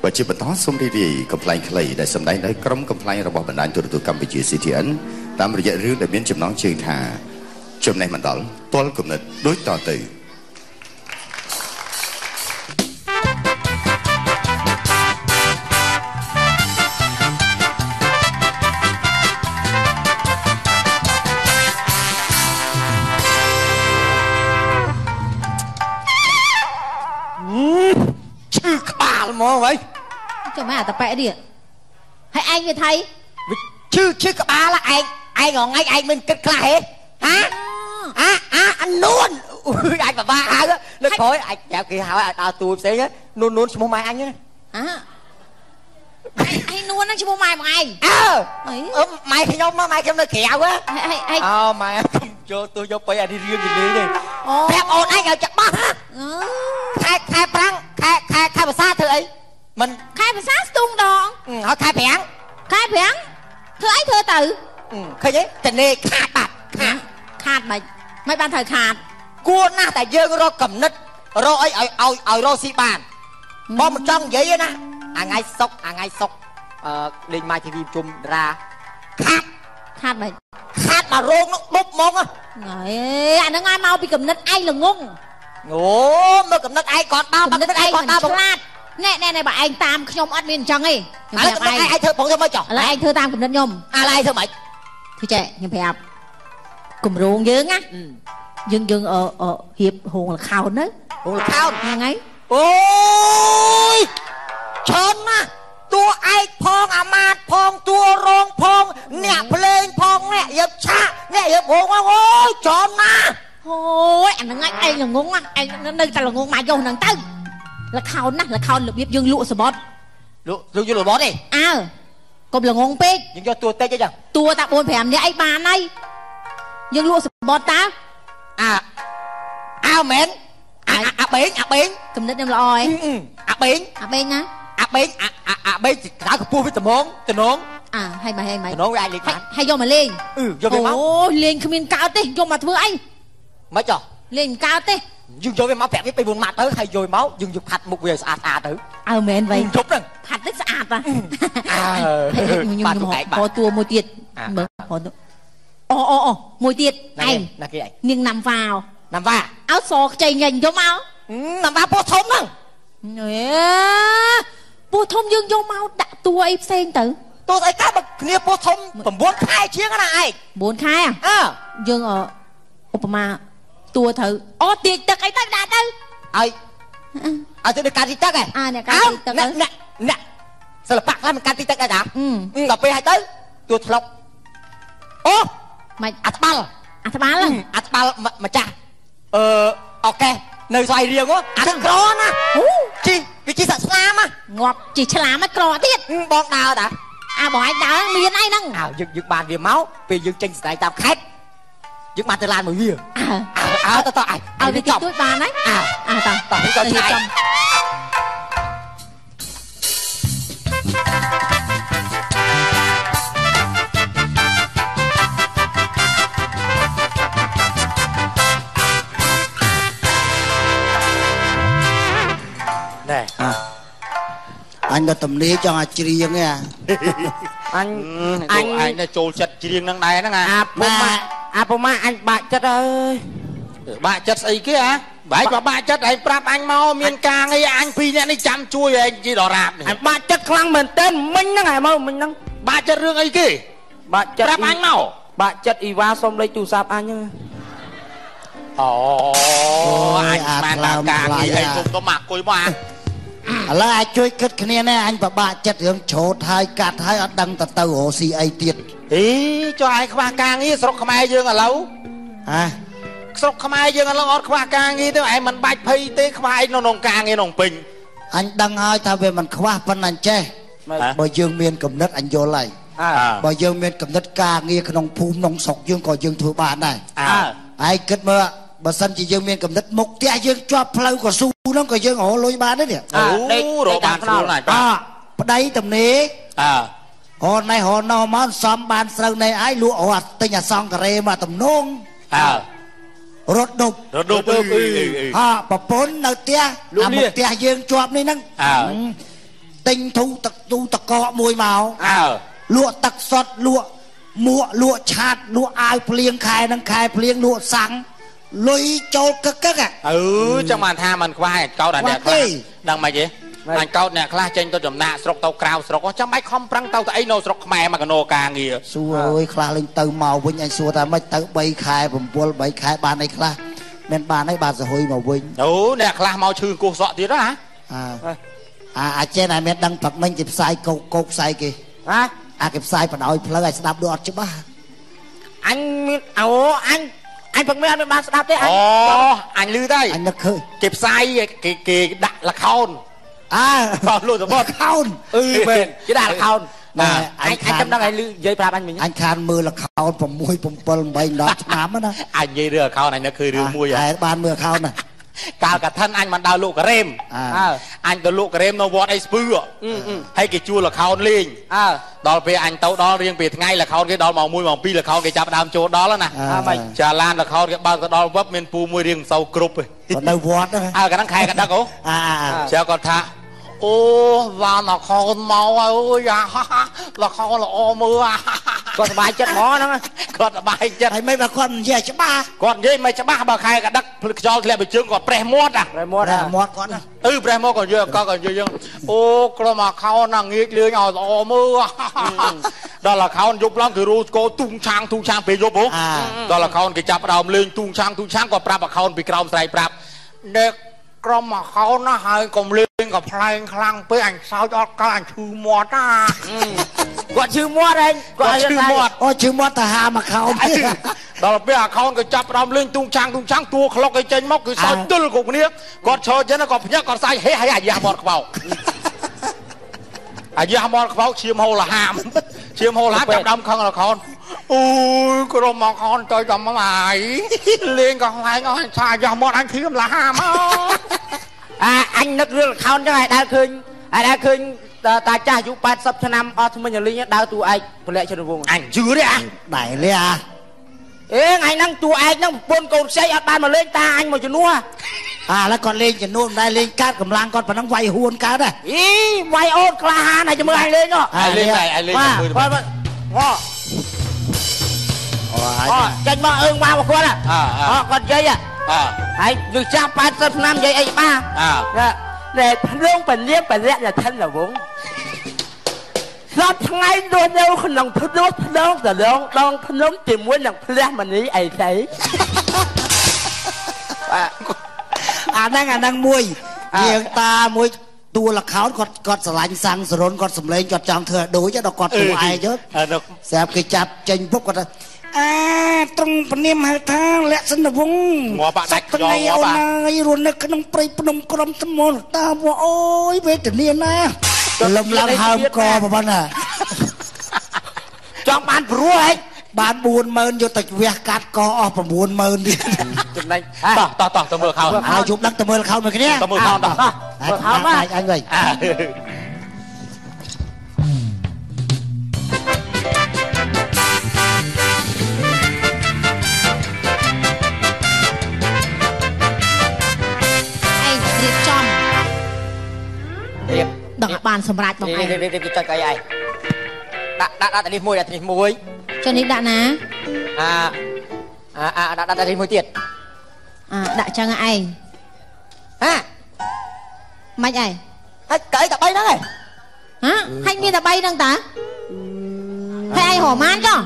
បើជាបន្តសូមរីករាយកំប្លែងខ្លីដែលសម្ដែងដោយក្រុមកំប្លែងរបស់បណ្ដាញទូរទស្សន៍កម្ពុជា CTN តាមរយៈរឿងដែលមានចំណងជើងថាចំណេះមិនដល់ទាល់គំនិតដូចតទៅ មកហើយ ចាំមកអាតប៉ែនេះហើយឯងវាថៃ ឈឺឈឺក្បាលឯងឯងថ្ងៃឯងមិនគិតខ្លះហេហាអាអាអានួនអញបបាហៅលើក្រោយអញប្រាប់គេហើយឲ្យដើរទួផ្សេងនួននួនឈ្មោះម៉ែអញណាអាឯងនួនហ្នឹងឈ្មោះម៉ែមកឯងអើម៉ែខ្ញុំមកម៉ែខ្ញុំនៅក្រៅហ៎អោម៉ែខ្ញុំចូលទោះយកទៅអានេះរឿងនិយាយទេប្រាប់អូនឯងឲ្យច្បាស់ហ៎ខែខែប្រាំងខែខែខែភាសាធ្វើអីមិនខែភាសាស្ទូងដងហើយខែប្រាំងខែប្រាំងធ្វើអីធ្វើទៅឃើញទេតនេខាតបាត់ខាតខាតមិនមិនបានត្រូវខាតគួរណាស់តែយើងរកកំណត់រកអីឲ្យឲ្យឲ្យរកស៊ីបានបងមិនចង់និយាយទេណាអាថ្ងៃសុកអាថ្ងៃសុកអឺលេងម៉ាយធីវីជុំតារាខាតខាតមិនខាតមករោងនោះបុបហ្មងហ៎អាហ្នឹងឲ្យមកពីកំណត់ឯងល្ងងអូមើលកំណត់ឯងគាត់បោកំណត់ឯងគាត់បោឆ្លាតណែណែណែបើឯងតាមខ្ញុំអត់មានអញ្ចឹងទេខ្ញុំប្រាប់ឯងឯងធ្វើបងធ្វើមិនចុះឥឡូវឯងធ្វើតាមកំណត់ខ្ញុំឥឡូវឯងធ្វើម៉េចធ្វើចេះខ្ញុំប្រាប់គម្រោងយើងណាយើងយើងអឺរៀបរោងល្ខោនទៅរោងល្ខោនហ្នឹងហើយអូយច្រើនណាស់តួឯកផងអាមាតផងតួរងផងអ្នកភ្លេងផងអ្នករៀបឆាកអ្នករៀបរោងអូយច្រើនណាស់អូយអាហ្នឹងឯងល្ងងឯងនៅតែល្ងងមកយកហ្នឹងទៅលខោនណាលខោនរបៀបយើងលក់សបត់លក់យើងយកសបត់ទេអើកុំល្ងងពេកយើងយកតួតិចអីចឹងតួតា4 5នាក់អីបានហើយយើងលក់សបត់តាអើអើមែនអាបេងអាបេងកំណត់ខ្ញុំល្អឯងអាបេងអាបេងណាអាបេងអាបេងក្រៅកម្ពស់វាត្មងតំណងអើហើយមកហើយមកតំណងវាអាចលេងបានហើយយកមកលេងអឺយកវាមកអូលេងគ្មានកើតទេយកមកធ្វើអីមិនចុះលេងកើតទេយើងយកវាមកប្រាប់វា3 4ម៉ាត់ទៅហើយយកមកយើងយកផាត់មុខវាឲ្យស្អាតស្អាតទៅអើមែនវិញជប់ហ្នឹងផាត់ទៅស្អាតហ៎អើខ្ញុំខតួមួយទៀតមើលខតួអូអូអូមួយទៀតឯងណាគេឯងនាងណាំវ៉ាវណាំវ៉ាអោសខ្ចីញញយកមកណាំវ៉ាពោះធំហ្នឹងអេពោះធំយើងយកមកដាក់តួអីផ្សេងទៅតួស្អីកើតបើគ្នាពោះធំ9ខែជាងណាឯង9ខែអើយើងឧបមាតួត្រូវអូទាញទឹកអីទៅដាក់ទៅឲ្យឲ្យទៅកាត់ទីទឹកហ៎អើអ្នកកាត់ទីទឹកអ្នកអ្នកសិល្បៈខ្លះមិនកាត់ទីទឹកដែរតាដល់ពេលហើយទៅតួថ្លុកអូមិនអាត្បាល់អាត្បាល់អាត្បាល់ម្ចាស់អឺអូខេនៅស្វាយរៀងអាក្រណាជីវាជីសាក់ស្លាមងាប់ជីឆ្លាមក្រទៀតបងដើរតាអាបងឯងដើរមានអីហ្នឹងអើយើងយើងបានវាមកពេលយើងចេញស្ដែងតាមខេត្តយើងបានទៅឡានមួយវាអើតតអើឲ្យវាតិចតួចបានហើយអើតតតទៅឆ្ងាយណែអញដល់ទំនេរចង់ឲ្យច្រៀងឯងអញអញឯងចូលចិត្តច្រៀងនឹងដែរហ្នឹងអាពុំអាពុំអញបាក់ចិត្តអើយបាក់ចិត្តស្អីគេអាបែកបើបាក់ចិត្តឯងប្រាប់អញមកមានការងារអញពីរនាក់នេះចាំជួយឯងជីដរាបនេះអញបាក់ចិត្តខ្លាំងមែនទែនមិញហ្នឹងឯងមកមិញហ្នឹងបាក់ចិត្តរឿងអីគេបាក់ចិត្តប្រាប់អញមកបាក់ចិត្តអ៊ីវ៉ាសុំលេខទូរស័ព្ទអញអូអញបានដល់ការងារឯងគុំទៅមកអង្គុយមកឥឡូវអាចជួយគិតគ្នាណែអញពិបាកចិត្តរឿងច្រូតហើយកាត់ហើយអត់ដឹងទៅទៅរកស៊ីអីទៀតអេចុះឯងខ្វះការងារស្រុកខ្មែរយើងឥឡូវហ៎ស្រុកខ្មែរយើងឥឡូវអត់ខ្វះការងារទេឯងមិនបាច់ភ័យទេខ្វះឯងក្នុងការងារក្នុងពេញអញដឹងហើយថាវាមិនខ្វះប៉ុន្តែអញចេះបើយើងមានកំណត់អញយល់ហើយបើយើងមានកំណត់ការងារក្នុងភូមិក្នុងស្រុកយើងក៏យើងធ្វើបានដែរឯងគិតមើលបើសិនជាយើងមានកំណត់មុខផ្ទះយើងជាប់ផ្លូវកស៊ូហ្នឹងក៏យើងរកលុយបានដែរនេះអូរកបានស្រួលណាស់ប្តីទំនេរអើហននេះហននោះមកសំបានស្រូវនេះឯងលក់អត់ទិញអាសង្ការេមកទំនងអើរត់ដប់រត់ដប់ហាប្រពន្ធនៅផ្ទះអាមុខផ្ទះយើងជាប់នេះហ្នឹងអើ ទិញធូទឹកទូតកកមួយមកអើលក់ទឹកសុតលក់មួកលក់ឆាតលក់អាវភ្លៀងខែនឹងខែភ្លៀងលក់សាំងលុយចូលកឹកកឹកអឺចឹងបានថាมันខ្វះកោតអាអ្នកខ្លះដឹងមិនទេអញកោតអ្នកខ្លះចេញទៅចំណាក់ស្រុកទៅក្រៅស្រុកចាំបាច់ខំប្រឹងទៅអីនៅស្រុកខ្មែរមកកណោការងារសួរអើយខ្លះលេងទៅមកវិញអញសួរថាម៉េចទៅ3ខែ9 3ខែបានអីខ្លះមិនបានអីបានសហុយមកវិញអូអ្នកខ្លះមកឈឺគោះសក់ទៀតហ៎អាចេះតែមានដឹងផឹកមិញគេផ្សាយកោកកោកផ្សាយគេហ៎អាគេផ្សាយបដោយផ្លូវឲ្យស្ដាប់ដូចអត់ច្បាស់អញមានអូអញផឹកមិញអត់មានបានស្ដាប់ទេអញអូអញឮទៅអញនឹកឃើញគេផ្សាយគេដាក់ល្ខោនអើបោះលក់សមុទ្រខោនអឺមែនគេដាក់ល្ខោនណាអញចាំដឹងឲ្យឮនិយាយប្រាប់អញមិញអញខានមើលល្ខោន6 7 8 10ឆ្នាំណាអញនិយាយរឿងល្ខោនអញនឹកឃើញរឿងមួយហើយបានមើលល្ខោនណាកាលកឋិនអញមិនដើរលក់ការ៉េមអញទៅលក់ការ៉េមនៅវត្តអីស្ពឺហើយគេជួលល្ខោនលេងដល់ពេលអញទៅដល់រៀងពេលថ្ងៃល្ខោនគេដល់ម៉ោង1ម៉ោង2ល្ខោនគេចាប់ដើមចូលដល់ណាចាឡានល្ខោនគេបើកទៅដល់វឹបមានពូមួយរៀងមិនសូវគ្រប់ទេនៅវត្តអើកាលហ្នឹងខែកដឹកអូចាគាត់ថាអូវ៉ានល្ខោនមកហើយអូយល្ខោនល្អមើលគាត់សប្បាយចិត្តហ្មងហ្នឹងគាត់សប្បាយចិត្តហើយមិនបើគាត់និយាយច្បាស់គាត់និយាយមិនច្បាស់បើខែកដឹកភ្លឺខ្យល់ធ្លាក់ពីជើងគាត់ប្រេះមាត់ប្រេះមាត់មាត់គាត់ណាអឺប្រេះមាត់គាត់និយាយគាត់និយាយយើងអូក្រុមអាខោនណាងាកលេងឲ្យល្អមើលដល់អាខោនយប់ឡើងគេរੂស្គរទូងឆាងទូងឆាងពេលយប់ហ៎ដល់អាខោនគេចាប់ដើមលេងទូងឆាងទូងឆាងគាត់ប្រាប់អាខោនពីក្រោមស្រែកប្រាប់អ្នកក្រុមអាខោនណាហើយកុំលេងក៏ផ្លែងខ្លាំងពេកអញសើចអត់កើតអញឈឺមាត់ណាគាត់ឈឺមាត់ឯងគាត់ឈឺមាត់អូឈឺមាត់ទៅហាមកខោនដល់ពេលអាខោនក៏ចាប់ដើមលេងទូងឆាងទូងឆាងតួក្លុកឲ្យចេញមកគឺសើចទល់គ្រប់គ្នាគាត់ឈរចឹងគាត់ភ្ញាក់គាត់សាយហេហើយអាយ៉ាមាត់ខ្វោកអាយ៉ាមាត់ខ្វោកឈាមហូរលហាមឈាមហូរលហាមចាប់ដើមខឹងអាខោនអូយក្រុមអាខោនទៅតាមហើយលេងក៏ខ្លាញ់អស់ថាអាយ៉ាមាត់អញឈាមលហាមអាអញនឹករឿងល្ខោនចឹងឲ្យដើរឃើញឲ្យដើរឃើញតាចាស់អាយុ80ឆ្នាំអស់ថ្មិញលីងដើរតួឯកពលៈជនវងអញជឿទេអាដែរលេអាអេថ្ងៃហ្នឹងតួឯកហ្នឹងប្រពន្ធកូនខ្ចីអត់បានមកលេងតាអញមកជំនួសអាឥឡូវគាត់លេងជំនួសមិនដែរលេងកើតកម្លាំងគាត់ប៉ុណ្ណឹងវាយហួនកើតហ៎អីវាយអូនក្លាហានហើយមើលអញលេងហ៎អញលេងអញលេងមើលបាទអូអូចេញមកអើងមកគាត់អគាត់និយាយហើយវាចាស់80ឆ្នាំនិយាយអីបាទតែភ្លងពលាបលៈយថិនលវងសពថ្ងៃរស់នៅក្នុងភ្លោះភ្លងដលងដងភ្នំជាមួយនឹងផ្ទះមនីអីស្អីអាហ្នឹងមួយនាងតាមួយតួល្ខោនគាត់ស្រឡាញ់សាំងសរុនគាត់សំលេងគាត់ចង់ធ្វើឲ្យដូចដល់គាត់តួឯងទៅស្រាប់គេចាប់ចេញពុកគាត់ថាអាត្រង់ពនាមហៅថាលក្ខិនវងងាប់ដាច់ខ្យល់ងាប់អូនអើយរស់នៅក្នុងព្រៃភ្នំក្រំថ្មតាអូយវេទនាណាលំឡើងហើមកប៉ុណ្ណាចង់បានព្រោះហ៎បាន 40000 យកទៅវះកាត់កអស់ 90000 ទៀតចំណេញតោះតោះទៅមើលខោនហើយជប់ដឹងទៅមើលខោនមួយគ្នាទៅមើលខោនតោះមើលខោនមកអញវិញរៀបចំរៀបដឹងឲ្យបានសម្រាប់បងឯងរៀបចុចកអីឯងដាក់ដាក់ដាក់នេះមួយដាក់នេះមួយចុះនេះដាក់ណាអាអាដាក់ដាក់នេះមួយទៀតអាដាក់ចឹងឯងហាម៉េចឯងហើយកៅតែ3ហ្នឹងឯងហ៎ហើយមានតែ3ហ្នឹងតាហើយឯងរម៉ានចុះ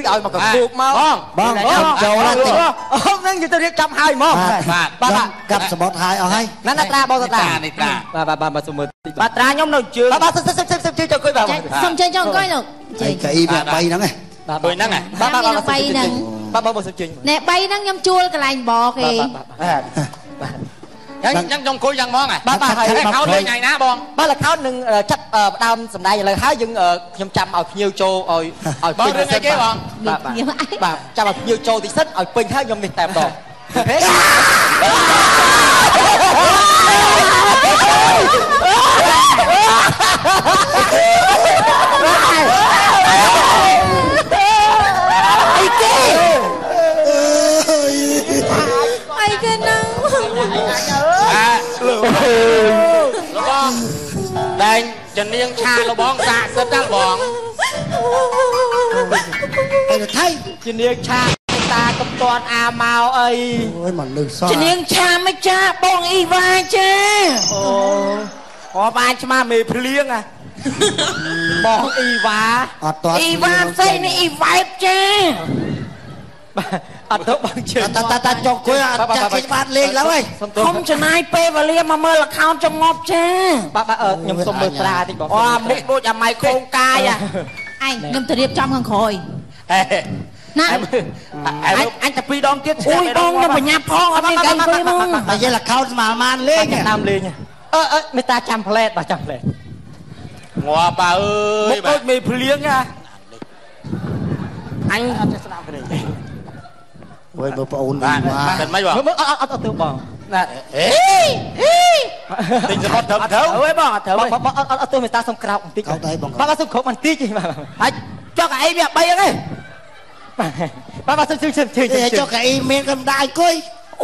ឲ្យមកកគោកមកបងបងចូលហើយតិចអូហ្នឹងយទៅរៀបចំហើយហ្មងបាទបាទកាប់សមុទ្រហើយអស់ហើយណាណាត្រាបងត្រានេះត្រាបាទបាទបាទសុំមើលតិចបាទត្រាខ្ញុំនៅជើងបាទបាទសុំសុំសុំជើងចូលអង្គុយបាទសុំជើងចូលអង្គុយលោកជើងកៅអីវា3ហ្នឹងឯងបាទ3ហ្នឹងបាទបាទបាទ3ហ្នឹងបាទបងសុំជើងណែ3ហ្នឹងខ្ញុំជួលកន្លែងបគេបាទបាទយ៉ាងយ៉ាងខ្ញុំអង្គុយយ៉ាងហ្មងបាទបាទហើយខោនលេងថ្ងៃណាបងបាទលខោននឹងចាប់ផ្ដើមសម្ដែងឥឡូវហើយយើងខ្ញុំចាំឲ្យភ្ញៀវចូលឲ្យឲ្យពេញរឿងអីគេបងបាទបាទចាំឲ្យភ្ញៀវចូលតិចសិនឲ្យពេញហើយខ្ញុំនេះតែម្ដងហេអីគេអីគេហ្នឹងអាលោកបងដែង ជំនាញឆាលបងសាកសិតណាបង ទៅថៃ ជំនាញឆាតាកំតាន់អាមកអី អូយមកលឺសោះ ជំនាញឆាមិនចាបងអ៊ីវ៉ាចា អូហោបានឆ្មាមេភ្លៀងអាបងអ៊ីវ៉ា អត់ត អ៊ីវ៉ាផ្សេងនេះអ៊ីវ៉ែបចា អត់ទៅបងជើ តាតាតាចុកគួយអត់ចាក់គេបានលេងឡើយ ខំចំណាយពេលវេលាមកមើលល្ខោនចងប់ចា បាទបាទខ្ញុំសុំមើលត្រាតិចបង អូមុខដូចអាម៉ៃខោងកាយ ឯងខ្ញុំទៅរៀបចំខាងក្រោយណា អញតែពីរដងទៀត អូយបងខ្ញុំបញ្ញាផងអត់មានកាយអង្គុយហ្មង តែយលខោនស្មានបានលេង តាមលេងអឺអឺមេតាចាំផ្លែតបាទចាំផ្លែត ងាប់បើអើយ មុខដូចមេភ្លៀងណាអញអត់ចេះស្ដាប់គ្នា អូយមើលប្អូនវិញ បាទមិនបង មើលអត់អត់អត់ទៅបងណា អេអេទិញសមុទ្រត្រឹមត្រូវ អើយបងអត់ត្រូវបងអត់អត់ទៅមេតាសុំក្រោកបន្តិចបាទបាទសុំក្រោកបន្តិចបាទ ហើយចុះកៅអីវា3ហ្នឹងឯង បាទបាទសុំជឿជឿជឿ ចុះកៅអីមានកំដៅអង្គុយ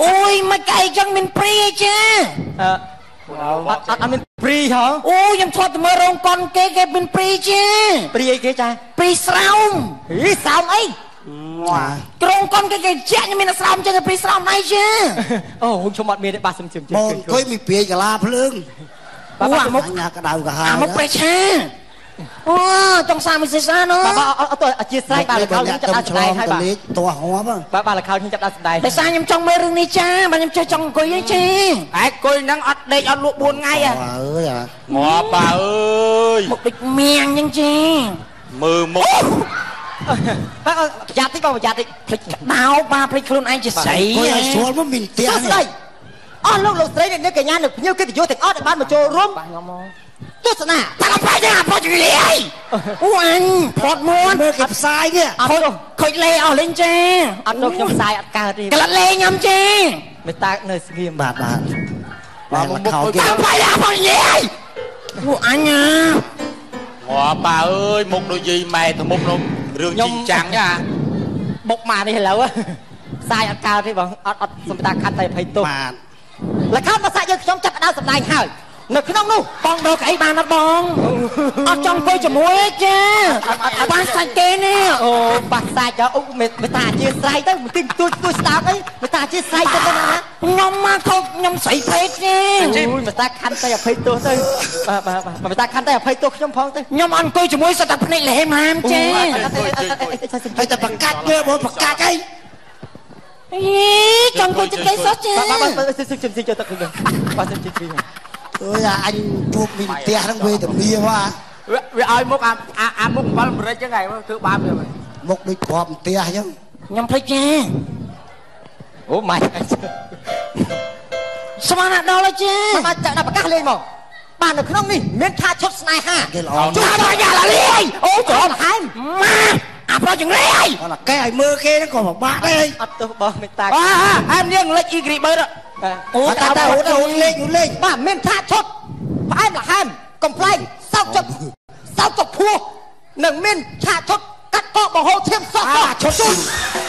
អូយមិនកៅអីចឹងមានព្រីចា អឺអត់អត់មានព្រីហ៎ អូខ្ញុំធ្លាប់ទៅមើលរោងកុនគេគេមានព្រីចា ព្រីអីគេចា ព្រីស្រោម ហីស្រោមអី ក្រុងកុនគេគេជាក់មានស្រោមចឹងព្រីស្រោមណៃចា អូខ្ញុំអត់មានទេបាទសុំជឿជឿ បងអង្គុយមានព្រាយកលាភ្លើង បាទបាទ មុខញ៉ាក្តៅកាហាយ មុខប្រេឆាអូចង់សាមិនសេសាណូ បាទអត់ទៅអធិស្ឋានបាទលខោខ្ញុំចាប់ដល់សម្ដែងហើយបាទ តោះងាប់ បាទបាទលខោខ្ញុំចាប់ដល់សម្ដែង តែសារខ្ញុំចង់មើលរឿងនេះចាបាទខ្ញុំចេះចង់អង្គុយទេចា ឯអង្គុយហ្នឹងអត់ដេកអត់លក់4ថ្ងៃ អើយ ងាប់បាទអើយ មុខដូចមៀងចឹងចា មើលមុខ បាទប្រយ័ត្នតិចបងប្រយ័ត្នតិច ភ្លេចដោបាទភ្លេចខ្លួនឯងជាស្រី អង្គុយឲ្យស្រួលមកមានផ្ទះ ស្រីអស់លោកលោកស្រីអ្នកកញ្ញានៅភ្ញៀវកិត្តិយសទាំងអស់ដែលបានមកចូលរួមទស្សនា តាកំបែកអាប្រុសជំលាយអូអញផតមួន មើលគេផ្សាយនេះ អត់ ខូចលេអស់លេងចា អត់ទៅខ្ញុំផ្សាយអត់កើតទេ ក្លិតលេខ្ញុំចា មេតានៅស្ងៀម បាទបាទបាទលខោគេ តាកំបែកអាប្រុសជំលាយអូអញ ងាប់ប៉ាអើយមុខដូចយាយម៉ែធំនោះរឿងជីចាំងចា បុកមកនេះឥឡូវផ្សាយអត់កើតទេបងអត់អត់សំតាខណ្ឌតែភ័យទោស បាទ លខោមកសាក់យើងខ្ញុំចាប់ដើមសម្ដែងហើយនៅក្នុងនោះ បងដល់កៅអីបានអត់បងអត់ចង់អង្គុយជាមួយទេចាបានសាច់គេនេះ អូបាសសាច់អូមេតាអធិស្ឋានទៅបន្តិចទួចទួចស្ដាប់អីមេតាអធិស្ឋានទៅណា ខ្ញុំមកខុសខ្ញុំស្រីភេទទេ អូយមេតាខណ្ឌតែអភ័យទោសទៅបាទបាទបាទមេតាខណ្ឌតែអភ័យទោសខ្ញុំផងទៅ ខ្ញុំអត់អង្គុយជាមួយសត្វតែភ្នែកលហេមហាមចា ហើយតែប្រកាច់មើលបងប្រកាច់អី អីចង់អង្គុយចិត្តគេសោះចា បាទបាទសុំសុំចូលទឹកវិញបាទសុំជិះវិញ អើយអញជួបមានផ្ទះហ្នឹងវេទនាវ៉ា វាឲ្យមុខអាអាមុខអំបិលម្រេចហ្នឹងឯងធ្វើបាបវា មុខដូចក្របផ្ទះអញ្ចឹង ខ្ញុំភ្លេចចា អូម៉ៃ ស្មានដល់ហើយចា បាទចាក់ដល់ប្រកាសលេងមកបាទនៅក្នុងនេះមានថាឈុតស្នេហា គេល្អ ជួយដល់យ៉ាលាយអូច្រំហែម ម៉ាអាប្រុសចង្រៃ គាត់តែកែឲ្យមើលគេហ្នឹងក៏ពិបាកដែរ អត់ទោះបងមេតាអាអានាងលេចអ៊ីគ្រីបើ អូតាតាអូអូលេងលេង បាទមានថាឈុតផ្អែមល្ហែមកំ pl ែងសោកចិត្តសោកចិត្តភួនិងមានឆាឈុតកាត់កបង្ហូរឈាមសោះ អាឈុត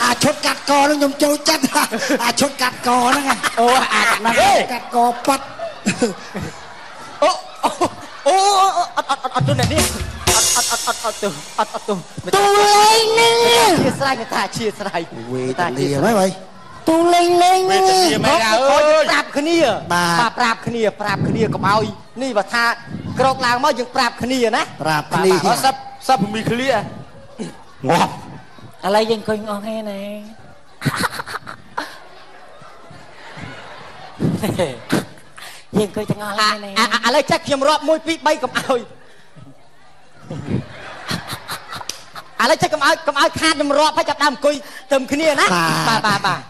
អាឈុតកាត់កហ្នឹងខ្ញុំចូលចិត្តអាឈុតកាត់កហ្នឹង អូអាហ្នឹងកាត់កប៉ាត់ អូអូអត់អត់អត់អត់ទៅនេះអត់អត់អត់អត់ទៅអត់អត់ទៅ ទូលេងនេះ ជាស្រ័យថាជាស្រ័យ វេទនាហ្នឹងហើយ ទូលេងលេង វេទនាមែនអើយ ប្រាប់គ្នាបាទប្រាប់គ្នាប្រាប់គ្នាកុំឲ្យនេះបើថាក្រោកឡើងមកយើងប្រាប់គ្នាណា ប្រាប់គ្នា សាប់សាប់មីឃ្លៀងាប់ ឥឡូវយើងអង្គុយអស់គ្នាណាយើងអង្គុយទាំងអស់ហើយណា ឥឡូវចាក់ខ្ញុំរាប់1 2 3កុំឲ្យឥឡូវចេះកុំឲ្យកុំឲ្យខាតខ្ញុំរាប់ហើយចាប់ដើមអង្គុយទៅគ្នាណាបាទបាទបាទ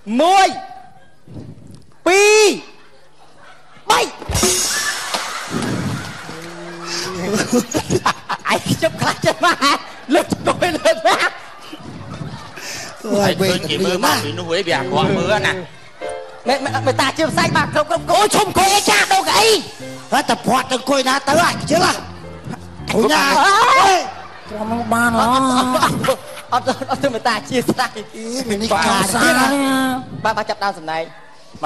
1 2 3 ឯងជប់ខ្លះចេះមកលើកអង្គុយលើកណា អើយវេ ដូចគេមើលមកពីនោះឯងវាអាក្រក់មើលណា មេមេតាជាផ្សាយបាទគ្រប់គ្រប់ អូឈុំអង្គុយឯចាដូកអី ហើយតែព្រាត់ទៅអង្គុយណាទៅអញជឿហ៎អង្គុយណាអើយ ទ្រាំមកបានអត់ អត់អត់ទៅមេតាជាស្រ័យ អីមាននេះកា សា ទៀតហ៎ បាទបាទចាប់ដើមសម្ដែង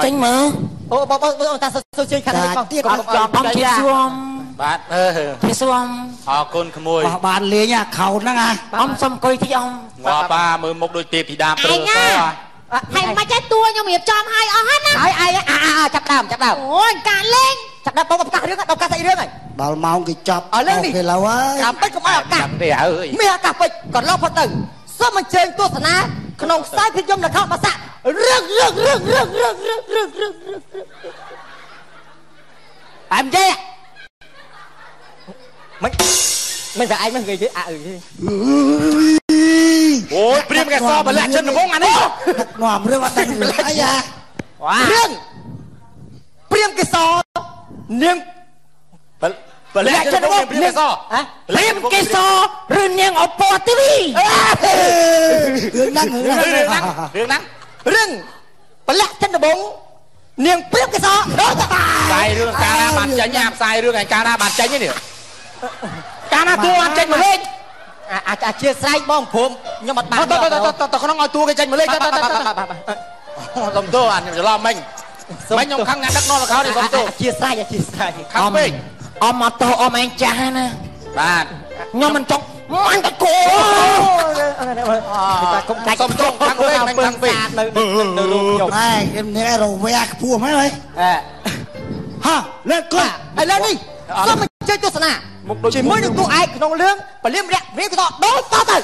ចេញមើល អូបងបងតាសុជជើញខាងនេះបង ទៀត កុំ បងជាសួម បាទ ជាសួម អរគុណក្មួយ បោះបានលេងអាខោនហ្នឹងអា អមសុំអង្គុយទីអម ងាប់បាមើលមុខដូចទេពធីតាព្រឺស ហើយមិនចេះតួខ្ញុំរៀបចំឲ្យអស់ហ្នឹងណា ហើយឯងអាចាប់ដើមចាប់ដើម អូយការលេង ចាប់ដើមបងប្រកាសរឿងដល់កាសស្អីរឿងហើយ ដល់ម៉ោងគេចាប់គេឡូវហើយ ចាំពេចកុំឲ្យឱកាស ទេហើយ មានឱកាសពេចកន្លងផុតទៅសូមអញ្ជើញទស្សនាក្នុងខ្សែភាពយន្តល្ខោនបាសាក់រឿងរឿងរឿងរឿងរឿងរឿងរឿងរឿង អែមចេះ មិនមិនតែឯងមិនគេអាអឺ អូយព្រាមកេសរបលាក់ចិនវងអានេះ នាំរឿងអត់ដឹងរឿងអីអា រឿងព្រាមកេសរនាង បលាក់ចិនវងព្រាមកេសរ ព្រាមកេសរឬនាងអពតទេវី រឿងហ្នឹងរឿងហ្នឹងរឿងហ្នឹង រឿងបលាក់ចិនវងនាងព្រាមកេសរដល់ ផ្សាយរឿងកាលណាបានចេញអាផ្សាយរឿងឯកាលណាបានចេញនេះកាលណាតួបានចេញមកលេង អាជាស្រ័យបងព្រមខ្ញុំអត់បាន តតតក្នុងឲ្យតួគេចេញមកលេងតតតសុំទោអាខ្ញុំច្រឡំមិញមិញខ្ញុំខឹងអ្នកដឹកនាំល្ខោននេះសុំទោ អាជាស្រ័យអាជាស្រ័យ ខឹងពេក អមអត់ទោអមឯងចាស់ណា បាទ ខ្ញុំមិនចង់អញតកោ កុំកាច់ សុំទោខឹងពេកមិញខឹងពេក នៅនៅរូបខ្ញុំ ហែគេនេះរវះខ្ពស់ហ្មងហើយហាលើកគុណ ឥឡូវនេះសូមអញ្ជើញទស្សនាជាមួយនឹងតួឯកក្នុងរឿងពលាមរៈរៀងកដូចតទៅ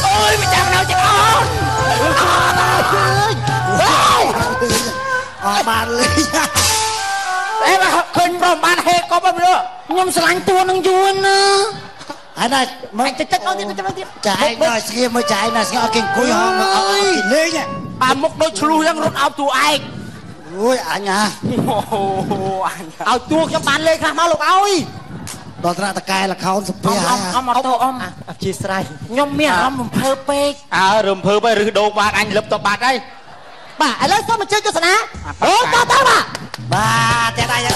អូយមិនចាំនៅចអូន អត់បានលេង អេឃើញព្រមបានហេកប់ហ្នឹងខ្ញុំស្រឡាញ់តួនឹងយួនណា ហើយណា មកចិត្តចិត្តទៀតចិត្តទៀត ចាឯងដល់ស្ងៀមមើលចាឯងណាស្ងៀមអត់គេអង្គុយហងអត់គេលេង អាមុខដូចឆ្លុះហ្នឹងរត់អោបតួឯង អូយអញអា អូអញ ឲ្យតួខ្ញុំបានលេងខ្លះមកលោកអើយ ដល់ថ្នាក់តកែលខោនសុភ័ក្រ អមអត់ទោអម អធិស្ឋាន ខ្ញុំមានអារម្មណ៍រំភើបពេក អើរំភើបហើយឬដូងបាទអញលឹបទៅបាត់ហើយ បាទឥឡូវសូមអញ្ជើញទស្សនាអូតទៅបាទ បាទតែដៃដៃ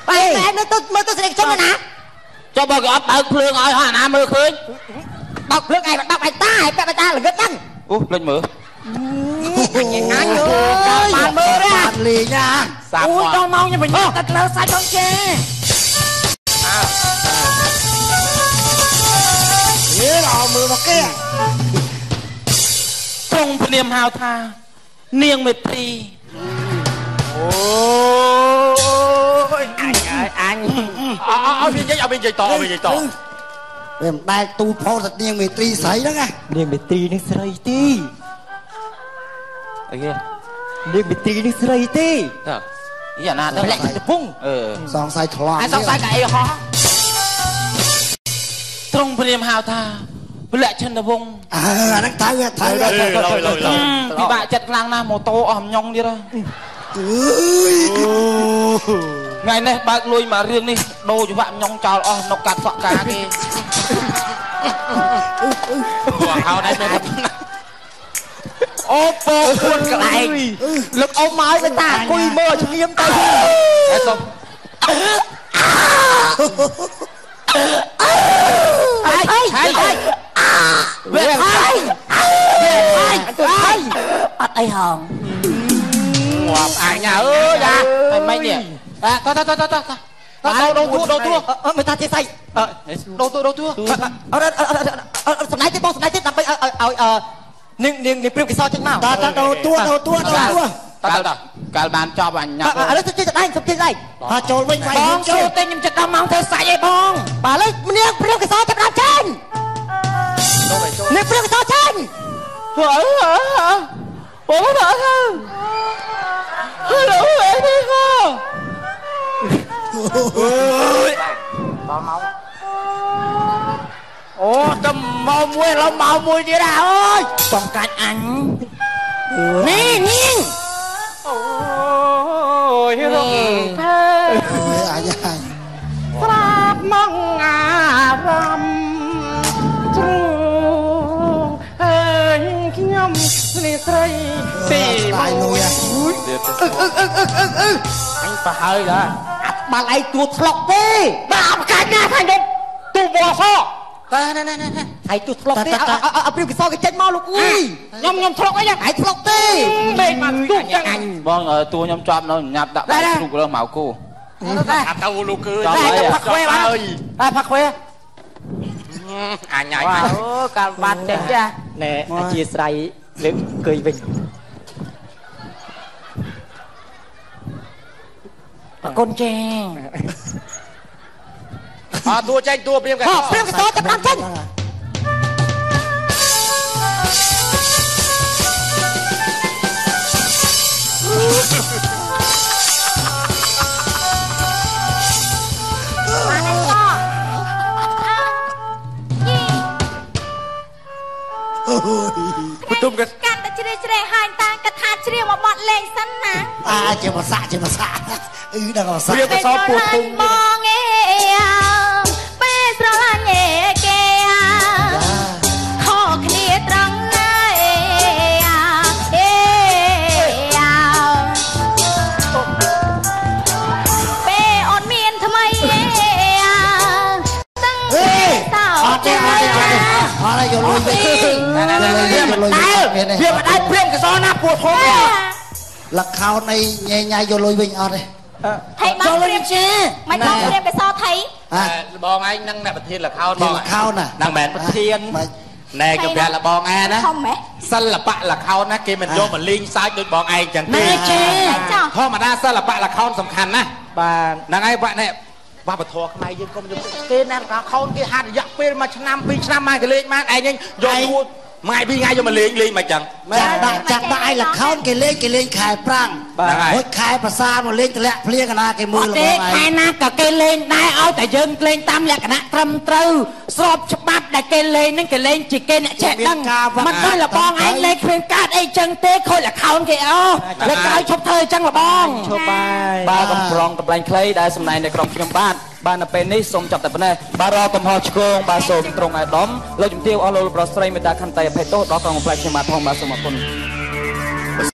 បាទនៅទៅមើលទៅស្រីខ្ញុំណា ចុះបើគេអត់បើកភ្លើងឲ្យហោះអាណាមើលឃើញ បើកភ្លើងឯងបើកឯតាឯងពាក់ឯតាល្ងឹតហ្នឹង អូភ្លេចមើល អញអញអើយបានមើលទេ បានលេងណា អូយដល់ម៉ោងខ្ញុំបញ្ញត្តិទឹកលើសាច់ផងចេ អើអើមើលមកគេ ត្រង់ភ្នាមហៅថានាងមេត្រី អូយអញហើយអញឲ្យវានិយាយឲ្យវានិយាយតឲ្យវានិយាយត វាមិនដែលទូលផោតនាងមេត្រីស្រីហ្នឹងណា នាងមេត្រីនឹងស្រីទេ អីគេ នាងមេត្រីនឹងស្រីទេ តើអីអាណាទៅ លាក់ចិត្តពង អឺ សងស័យថ្លង់ អាសងស័យកអីហោះត្រង់ព្រាមហៅថាពលៈឆន្ទវង្ស អើអាហ្នឹងត្រូវត្រូវ ពិបាកចិត្តខ្លាំងណាស់ម៉ូតូអស់ញ៉ុងទៀត អើយ ថ្ងៃនេះបើកលុយមករឿងនេះដូរច្បាក់ញ៉ុងចោលអស់នៅកាត់សក់កាគេ ហៅណែ អូពោពួនកន្លែង លើកអ៊ំមកឲ្យតាអង្គុយមើលឈ្ងៀមទៅ អេសុំ ហើយហើយ វាហើយហើយហើយ អត់អីហង ងាប់អញអើយអា ហើយមិននេះ តតតតតតដូរតួដូរតួ មើលតាជាសៃ ដូរតួដូរតួ អត់អត់សំណាយទៀតបងសំណាយទៀតដើម្បីឲ្យឲ្យនាងនាងនាងព្រាមកេសរចេញមក តតដូរតួដូរតួដូរតួ តតកាលបានចប់អញញ៉ាំ ឥឡូវសុំជិះដៃសុំជិះដៃ ថាចូលវិញវាយ បងចូលតែខ្ញុំចិត្តដល់ម៉ោងធ្វើសាច់ឯងបង បាទឥឡូវនាងព្រាមកេសរចាប់ដើមចេញនាងព្រាមកេសរចេញ បងបាទហៅឡូអេនេះហ៎ អើយដល់ម៉ោង អូតែមកមួយឥឡូវមកមួយទៀតអើយបងកាច់អញនេះនាង អូយរំភើ អញអញ ស្រាប់មកអារម្មណ៍ទ្រូងអើយខ្ញុំនេះស្រីទី មួយ អឹកអឹកអឹកអឹកអឹកអញប្រហើយដែរ បាល់ឯងទួថ្លុកទេ បាទអបកាច់ណាថាខ្ញុំទូវស តែណែណែណែ ឯងទួថ្លុកទេឲ្យព្រាមកសគេចេញមកលោកអើយ ខ្ញុំថ្លុកអី ឯងថ្លុកទេ មេឃមកទូចឹង បងតួខ្ញុំជាប់នៅញ៉ាប់ដាក់បាយជ្រូកលើម៉ៅគោ អាទៅលោកគឺ តែផឹកខ្វេបានតែផឹកខ្វេ អញអញ អូកាលបាត់ចេះចា ណែអធិស្ឋានលើកអង្គុយវិញ អរគុណចេ អត់តួចេញតួព្រាមកស ព្រាមកសចាប់តាមចេញ បន្ទុំក កាន់តែជ្រេជ្រេហើយតាកថាជ្រាវមកបត់លេងសិនណា អាជាភាសាជាភាសាអឺដល់ភាសា ព្រាមកសពោះធំ បងអេពេលស្រឡាញ់ឯគេខុសគ្នាត្រង់ណាអេអេពេលអូនមានថ្មីអេទាំងតោ អត់ទេអត់ទេអត់ទេអត់យកលុយវិញយកលុយវិញ វាមិនដែរព្រាមកសណាពោះធំ លខោនអីញ៉ៃញ៉ៃយកលុយវិញអត់ទេ ថៃមកព្រាម ជា មិនមកព្រាមកសថៃ បងឯងនឹងអ្នកប្រធានលខោនបង លខោនណា ហ្នឹងមែនប្រធានណែ គេប្រាប់លបងឯណា ធំហ៎ សិល្បៈលខោនណាគេមិនយកមកលេងសើចដូចបងឯងចឹងទេ ធម្មតាសិល្បៈលខោនសំខាន់ណាស់ បាទ ហ្នឹងហើយ បាក់នេះវប្បធម៌ខ្មែរយើងកុំយកគេណា ខោនគេហាត់រយៈពេល1ឆ្នាំ2ឆ្នាំមកគេលេងបានឯងយកតួមួយថ្ងៃពីរថ្ងៃយកមកលេងលេងមិនចឹង ចាក់ដាក់ចាក់ដាក់ឯលខោនគេលេងគេលេងខែប្រាំងហុចខែភាសាមកលេងតម្លាក់ភ្លៀងកណាគេមើល របស់ឯងខែណាក៏គេលេងដែរឲ្យតែយើងលេងតាមលក្ខណៈត្រឹមត្រូវស្របច្បាប់ដែលគេលេងហ្នឹងគេលេងជាគេអ្នកចេះដឹងមិនដូចលបងឯងលេងគ្មានកាតអីចឹងទេខូចលខោនគេអស់លើក្រោយឈប់ធ្វើចឹងលបង ឈប់បាយបាទកំប្រងកំប្លែងខ្លីដែលសម្ដែងនៅក្រុមខ្ញុំបាទបាទនៅពេលនេះសូមចាប់តែប៉ុណ្ណេះបាទរកកំហុសឆ្គងបាទសូមត្រង់អាយដាមលោកជំទាវអស់លោកប្រុសស្រីមេត្តាខន្តីអភ័យទោសដល់ក្រុមកំប្លែងខ្ញុំបាទផងបាទសូមអរគុណ។